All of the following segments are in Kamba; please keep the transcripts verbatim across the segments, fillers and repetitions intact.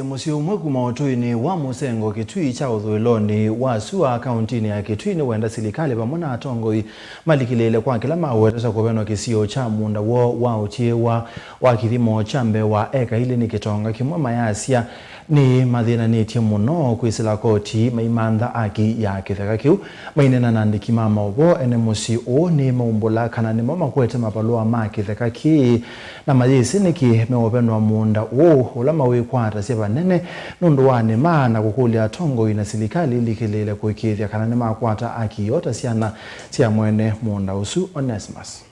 Mũsyĩ ũmwe kuma ũtũinĩ wa mũsengo Kitui kya ũthũĩlonĩ wa sua kauntinĩ ya Kitui nĩwenda silikalĩ vamwe na atongoi malikĩlĩĩle kwa kĩla mawetete kũvenwa kĩsio kya mũũnda woo wa ũtiĩwa wa kĩthimo kya mbee wa eka ilĩ nĩ kĩtonga kĩmwe, mayasya nĩmathĩnanĩtye mũno kwĩsĩla koti maimantha aki ya kĩtheka kĩu. Maineena na andĩki ma maũvoo, ene mũsyĩ ũũ nĩmaumbũla kana nĩmo makwete mavalũa ma kĩtheka kĩĩ, na mayĩsĩ nĩkĩ meũvenwa mũũnda ũũ ũla mawĩkwatasya vanene nũndũ wa nĩma, na kũkũlya atongoi na silikalĩ ilikĩlĩĩle kũĩkĩĩthya kana nĩmakwata aki yoo ta syana sya mwene mũũnda ũsu. Onesmus.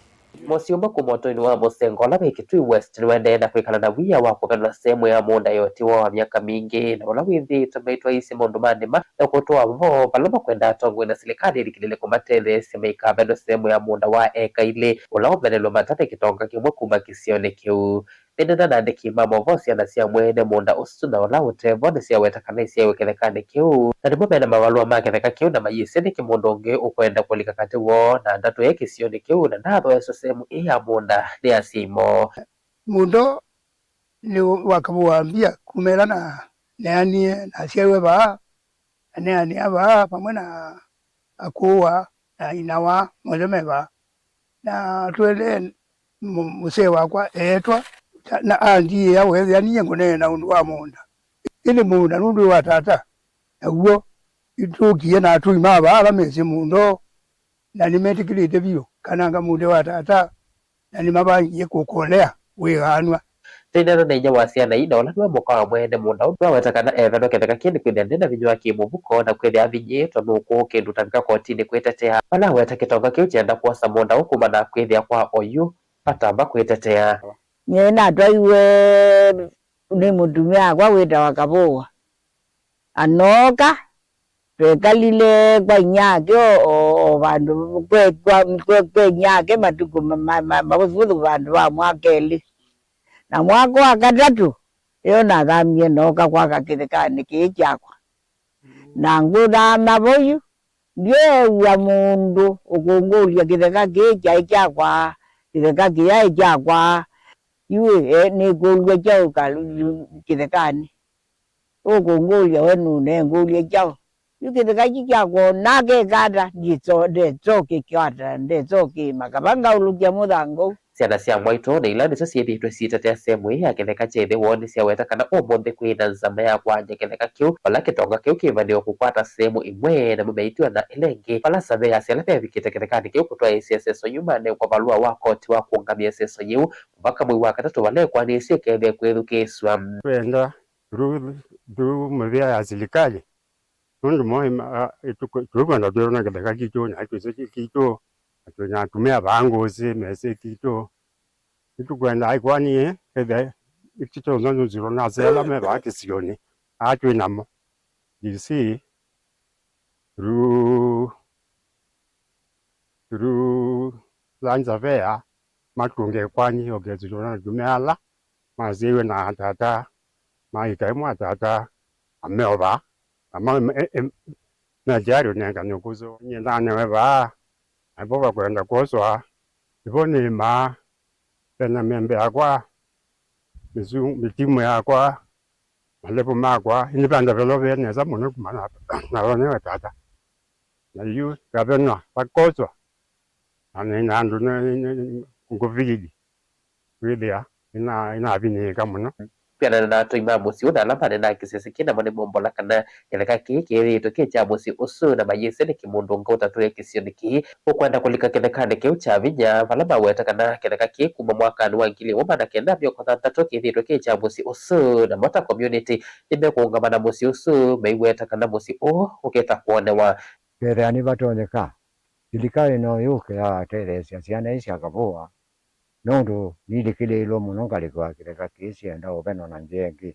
Mũsyĩ ũmwe kuma ũtũinĩ wa mũsengo ũla wĩ Kitui West nĩwaendee na kwĩkala na wia wa kũvenwa sehemu ya mũũnda ya ũtiwa wa myaka mingĩ, na ũla wĩthĩĩtwe maitwaĩĩsye maũndũ ma nĩma na kũtũa vo vala makwenda atongoi na silikalĩ ĩlikĩlĩĩle kũmatetheesya maikavenwe sehemu ya mũũnda wa eka ilĩ ũla ũvenelwe matane kĩtonga kĩmwe kuma kĩsionĩ kĩu. Nĩneena na andĩki ma maũvoo, syana sya mwene mũũnda ũsu na ũla ũte vo nĩsyaweta kana isyaĩwe kĩthekanĩ kĩu, na nĩmo mena mavalũa ma kĩtheka kĩu na mayĩsĩ nĩkĩ mũndũ ũngĩ ũkwenda kũlika katĩ woo na ndatũe kĩsionĩ kĩu na ndathooeswe sehemu ĩĩ ya mũũnda nĩ asyai moo. Mũũnda nĩ wa Kavũa mbia kuma ĩla na neanie, nasyaiwe vaa, na neanĩa vaa vamwe na akũũa na inawa, monthe me vaa. Na tũendee, mũ-, mũsee wakwa eetwa, na andiĩa, weethĩa ninyie ngũneena ũndũ wa mũũnda. Ĩndĩ mũũnda nũndũ wĩ wa tata, naw'o nĩtũkie na atũi ma vaa ala mesĩ mũũnda ũũ, na nĩmetĩkĩlĩte vyũ kana ngamũnde wa tata, na nĩmavangie kũkolea wĩgaanw'a. Tũinena na inyia wa syana ii, na ũla nĩwe mũka wa mwene mũũnda ũũ, nĩwaweta kana evenwa kĩtheka kĩĩ nĩ kwĩthĩa nde na vinya wa kĩmũvuko na kwĩthĩa avinyĩĩtwe nũkũ kĩndũ ũtavika kotinĩ kwĩtetea. Vala aweta kĩtonga kĩu kyenda kwosa mũũnda ũũ kumana na kwĩthĩa kwa oyu vatamba kwĩtetea. Nyie natwaiwe nĩ mũtumĩa wakwa wĩtawa Kavũa. Anooka, twekalile kwa inyake o, o, o vandũ kwe, kwa, kwe, kwe inyake matukũ ma, ma, ma, mavũthũ vandũ va mwaka elĩ. Na mwaka wa katatũ, ĩyo nathamie nooka kwaka kĩthekanĩ kĩĩ kyakwa. Na ngũthama voyu, ndyeew'a mũndũ ũkũngũlya kĩtheka kĩĩ kyaĩ kyakwa, kĩtheka kĩyaĩ kyakwa. Yu e, nĩkũlw'a kyaũ ka, kĩthekanĩ? Ũkũngũlya we nũnengũlya kyaũ? Yu kĩtheka kĩ kyakwa, nake kata, ndĩso-, ndesokĩkwata, ndesokĩma, kava ngaũlũkya mũthanga ũu. Syana sya mwaitũ na ila nĩsyo syĩthĩĩtwe syĩtetea sehemu ĩĩ ya kĩtheka kya ĩthe woo nĩsyaweta kana ũmũnthĩ kwĩ na nzama ya kwany'a kĩtheka kĩu, vala kĩtonga kĩu kĩĩvanĩwe kũkwata sehemu ĩmwe, namo meitiwa na ĩla ĩngĩ, vala savea ala mevikĩte kĩthekanĩ kĩu kũtwaĩĩsya ĩseso yĩu manengwa valũa wa koti wa kũũngamya ĩseso yĩu mũvaka mwei wa katatũ vala ĩkwanĩĩsyo ĩkethĩe kwĩthukĩĩsw'a. Twenda through, through mĩvĩa ya silikalĩ, nũndũ mo, a, ĩtũkũ-, tũikwenda twĩona kĩtheka kitũ, na twĩsĩ kitũ, na twĩna atumĩa vaa Ngũsĩ, mesĩ kitũ. Nĩtũkwenda ĩkwani ĩĩ, ĩthe, ĩkitũ nzonziro na asyai ala me vaa kĩsionĩ, aa twĩ namo, D C, through, through land surveyor, matũnge ĩkwani, okethĩwa na atumĩa ala masyaiwe na atata, ma ĩka ĩmwe atata, na meova, na ma, e, e, me tayari ũnengane ũkũsĩ. Nyie nanewe vaa, na vo vakwenda kwoswa, ĩvo nĩmaa, vena membe yakwa, mĩsu-, mĩtimũ yakwa, malevu makwa, ĩndĩ vanda velo ve nesa mũno kuma na, na vanewe tata. Na yu vavenwa, vakoswa, na nĩ na andũ nĩ, nĩ, nĩ, ngũvili kwĩthĩa ĩna, ĩnavinyĩĩka mũno. Kwĩanana na atũi ma mũsyĩ ũũ na ala maneenaa kĩsese kĩĩ, namo nĩmombola kana kĩtheka kĩĩ kĩĩthĩĩtwe kĩ kya mũsyĩ ũsu, na mayĩsĩ nĩkĩ mũndũ ũngĩ ũtatũĩe kĩsionĩ kĩĩ ũkwenda kũlika kĩthekanĩ kĩu kya vinya, vala maweta kana kĩtheka kĩĩ kuma mwakanĩ wa ngili ĩmwe maana kenda mĩongo thanthatũ kĩĩthĩĩtwe kĩ kya mũsyĩ ũsu, namo ta community nĩmekũũngama na mũsyĩ ũsu, maiweta kana mũsyĩ ũũ ũkĩta kwonewa. Kethĩa nĩvatonyeka, silikalĩ no yũke yatetheesya syana ii sya Kavũa, nũndũ nilikĩlĩĩlwe mũno ngalĩko ya kĩtheka kĩĩ syenda ũvenwa na nzĩa ĩngĩ.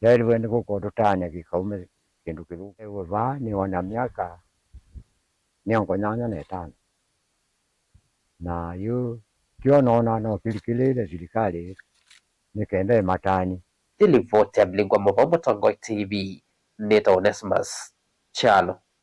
Yaĩlwe nĩ kũka ũtũtanĩa kĩkaume kĩndũ kĩthũku. Ewe vaa nĩ ona myaka mĩongo nyanya na ĩtano. Na yu kyo noona no kĩlikĩlĩĩle silikalĩ nĩ kenda ĩmatani. Nĩ livoti ya Mlingwa Mauvoo, Mũtongoi T V, nĩtawa Onesmus Kyalo.